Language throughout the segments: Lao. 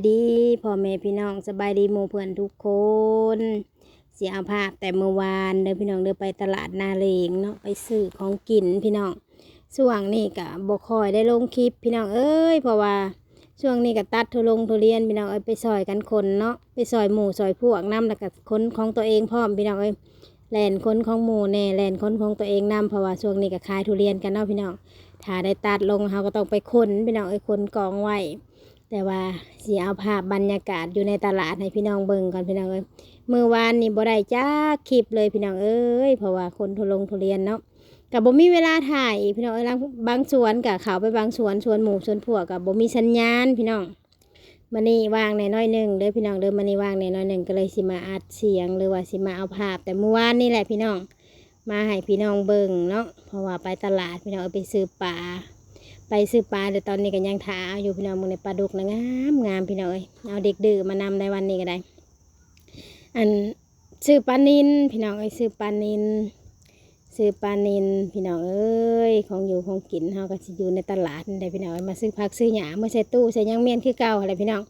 ດີພໍ່ແມ່ພີ່ນ້ອງ ສະບາຍດີໝູ່ເພື່ອນທຸກຄົນ. ຊິເອົາພາບແຕ່ມື້ວານເດີພີ່ນ້ອງເດີ ໄປຕະຫຼາດນາເລງເນາະ ໄປຊື້ຂອງກິນພີ່ນ້ອງ. ຊ່ວງນີ້ກະບໍ່ຄ່ອຍໄດ້ລົງຄລິບພີ່ນ້ອງເອີຍ ເພາະວ່າຊ່ວງນີ້ກະຕັດທຸລົງທຸລຽນພີ່ນ້ອງເອີຍ ໄປຊ່ອຍກັນຂົນເນາະ ໄປຊ່ອຍໝູ່ຊ່ອຍພວກນຳ ແລ້ວກະຂົນຂອງຕົວເອງພ້ອມພີ່ນ້ອງເອີຍ. ແລ່ນຂົນຂອງໝູ່ແດ່ ແລ່ນຂົນຂອງຕົວເອງນຳ ເພາະວ່າຊ່ວງນີ້ກະຂາຍທຸລຽນກັນເນາະພີ່ນ້ອງ. ຖ້າໄດ້ຕັດລົງ ເຮົາກະຕ້ອງໄປຂົນພີ່ນ້ອງເອີຍ ຂົນກອງໄວ້. ແຕ່ວ່າຊິເອົາພາບບັນຍາກາດຢູ່ໃນຕະຫຼາດໃຫ້ພີ່ນ້ອງເບິ່ງກ່ອນພີ່ນ້ອງເອີຍ. ມື້ວານນີ້ບໍ່ໄດ້ຈັກຄລິບເລີຍພີ່ນ້ອງເອີຍ ເພາະວ່າຂົນທຸລົງທຸລຽນເນາະ ກະບໍ່ມີເວລາຖ່າຍອີກພີ່ນ້ອງເອີຍ. ບາງ ບາງສວນກະເຂົ້າໄປບາງສວນ ສວນໝູ່ສວນພວກກະບໍ່ມີສັນຍານພີ່ນ້ອງ. ມື້ນີ້ວ່າງແດ່ໜ້ອຍໜຶ່ງເດີພີ່ນ້ອງເດີ ມື້ນີ້ວ່າງແດ່ໜ້ອຍໜຶ່ງ ກະເລີຍຊິມາອັດສຽງ ຫຼືວ່າຊິມາເອົາພາບແຕ່ມື້ວານນີ້ແຫຼະພີ່ນ້ອງ ມາໃຫ້ພີ່ນ້ອງເບິ່ງເນາະ. ເພາະວ່າໄປຕະຫຼາດພີ່ນ້ອງເອີຍ ໄປຊື້ປາ ໄປຊື້ປາ ແຕ່ຕອນນີ້ກະຍັງຖ້າເອົາຢູ່ພີ່ນ້ອງ. ເບິ່ງໃນປາດຸກນະ ງາມງາມພີ່ນ້ອງເອີຍ ເອົາເດັກດື້ມານຳໃນວັນນີ້ກະໄດ້. ອັນ ຊື້ປານິນພີ່ນ້ອງເອີຍ ຊື້ປານິນ ຊື້ປານິນພີ່ນ້ອງເອີຍ. ຂອງຢູ່ຂອງກິນເຮົາກະຊິຢູ່ໃນຕະຫຼາດນີ້ແຫຼະພີ່ນ້ອງເອີຍ. ມາຊື້ຜັກຊື້ຫຍ້າ ມາໃສ່ຕູ້ໃສ່ຫຍັງ ແມ່ນຄືເກົ່າຫັ້ນແຫຼະພີ່ນ້ອງ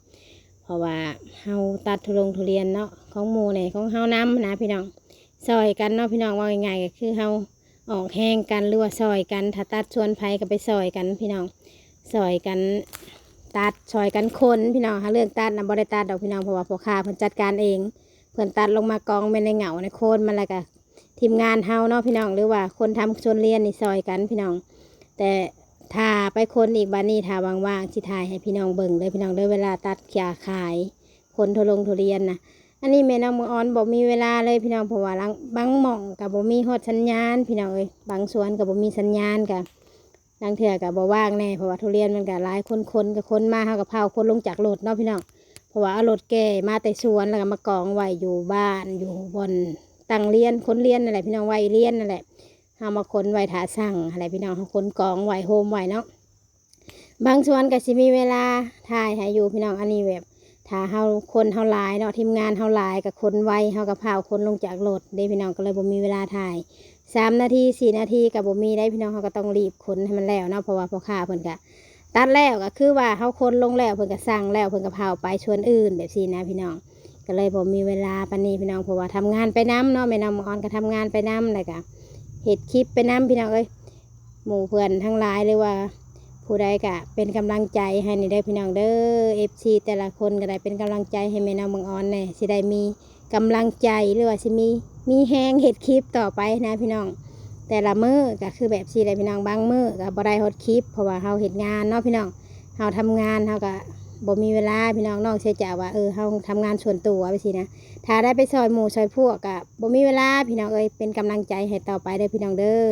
ເພາະວ່າເຮົາຕັດທຸລົງທຸລຽນເນາະ ຂອງໝູ່ແດ່ ຂອງເຮົານຳນະພີ່ນ້ອງ. ຊ່ອຍກັນເນາະພີ່ນ້ອງ ເວົ້າງ່າຍໆກະຄືເຮົາອອກແຮງກັນ ຫຼືວ່າຊ່ອຍກັນ ຖ້າຕັດສວນໃຜກະໄປຊ່ອຍກັນພີ່ນ້ອງ ຊ່ອຍກັນຕັດ ຊ່ອຍກັນຂົນພີ່ນ້ອງ. ຫາເລື່ອງຕັດນະບໍ່ໄດ້ຕັດດອກພີ່ນ້ອງ ເພາະວ່າພໍ່ຄ້າເພິ່ນຈັດການເອງ ເພິ່ນຕັດລົງມາກອງແມ່ນໃນເຫງົ້າໃນໂຄນມັນ ແລ້ວກະທີມງານເຮົາເນາະພີ່ນ້ອງ ຫຼືວ່າຄົນທຳສວນລຽນນີ້ຊ່ອຍກັນພີ່ນ້ອງ. ແຕ່ຖ້າໄປຂົນອີກບາດນີ້ ຖ້າວ່າງໆຊິຖ່າຍໃຫ້ພີ່ນ້ອງເບິ່ງເດີພີ່ນ້ອງເດີ ເວລາຕັດຂາຂາຍ ຂົນທຸລົງທຸລຽນນະ. ອັນນີ້ແມ່ນ້ອງບັງອອນບໍ່ມີເວລາເລີຍພີ່ນ້ອງ ເພາະວ່າບາງ ບາງໝ່ອງກະບໍ່ມີຮອດສັນຍານພີ່ນ້ອງເອີຍ ບາງສວນກະບໍ່ມີສັນຍານ ກະລາງເທື່ອກະບໍ່ວ່າງແດ່ ເພາະວ່າທຸລຽນມັນກະຫຼາຍ ຂົນ ຂົນກະຂົນມາ ເຮົາກະພາວຂົນລົງຈາກລົດເນາະພີ່ນ້ອງ. ເພາະວ່າເອົາລົດແກ່ມາແຕ່ສວນ ແລ້ວກະມາກອງໄວ້ຢູ່ບ້ານ ຢູ່ບ່ອນຕັ້ງລຽນ ຂົນລຽນນັ້ນແຫຼະພີ່ນ້ອງ ໄວ້ລຽນນັ້ນແຫຼະ. ເຮົາມາຂົນໄວ້ຖ້າສັ່ງຫັ້ນແຫຼະພີ່ນ້ອງ ເຮົາຂົນກອງໄວ້ໂຮມໄວ້ເນາະ. ບາງສວນກະຊິມີເວລາຖ່າຍໃຫ້ຢູ່ພີ່ນ້ອງ. ອັນນີ້ແບບ ຖ້າເຮົາ ຄົນເຮົາຫຼາຍເນາະ ທີມງານເຮົາຫຼາຍກະຂົນໄວ ເຮົາກະພາວຂົນລົງຈາກລົດເດ້ພີ່ນ້ອງ ກະເລີຍບໍ່ມີເວລາຖ່າຍ. ສາມນາທີ ສີ່ນາທີກະບໍ່ມີໄດ໋ພີ່ນ້ອງ ເຮົາກະຕ້ອງລີບຂົນໃຫ້ມັນແລ້ວເນາະ ເພາະວ່າພໍ່ຄ້າເພິ່ນກະຕັດແລ້ວ ກະຄືວ່າເຮົາຂົນລົງແລ້ວ ເພິ່ນກະສັ່ງແລ້ວ ເພິ່ນກະພາວໄປສວນອື່ນແບບຊີ້ນະພີ່ນ້ອງ. ກະເລີຍບໍ່ມີເວລາປານນີ້ພີ່ນ້ອງ ເພາະວ່າທຳງານໄປນຳເນາະ ແມ່ນ້ອງບັງອອນກະທຳງານໄປນຳ ແລ້ວກະເຮັດຄລິບໄປນຳພີ່ນ້ອງເອີຍ. ໝູ່ເພື່ອນທັງຫຼາຍ ຫຼືວ່າຜູ້ໃດກະເປັນກຳລັງໃຈໃຫ້ແດ່ເດີພີ່ນ້ອງເດີ. ເອັຟຊີແຕ່ລະຄົນກະໄດ້ເປັນກຳລັງໃຈໃຫ້ແມ່ນ້ອງບັງອອນແດ່ ຊິໄດ້ມີກຳລັງໃຈ ຫຼືວ່າຊິມີ ມີແຮງເຮັດຄລິບຕໍ່ໄປນະພີ່ນ້ອງ. ແຕ່ລະມື້ກະຄືແບບຊີ້ແຫຼະພີ່ນ້ອງ ບາງມື້ກະບໍ່ໄດ້ຮອດຄລິບ ເພາະວ່າເຮົາເຮັດງານເນາະພີ່ນ້ອງ ເຮົາທຳງານ ເຮົາກະບໍ່ມີເວລາພີ່ນ້ອງ. ນອກເສຍຈາກວ່າ ເອີ ເຮົາທຳງານສ່ວນຕົວໄປຊີ້ນະ ຖ້າໄດ້ໄປຊ່ອຍໝູ່ຊ່ອຍພວກກະບໍ່ມີເວລາພີ່ນ້ອງເອີຍ. ເປັນກຳລັງໃຈໃຫ້ຕໍ່ໄປເດີພີ່ນ້ອງເດີ.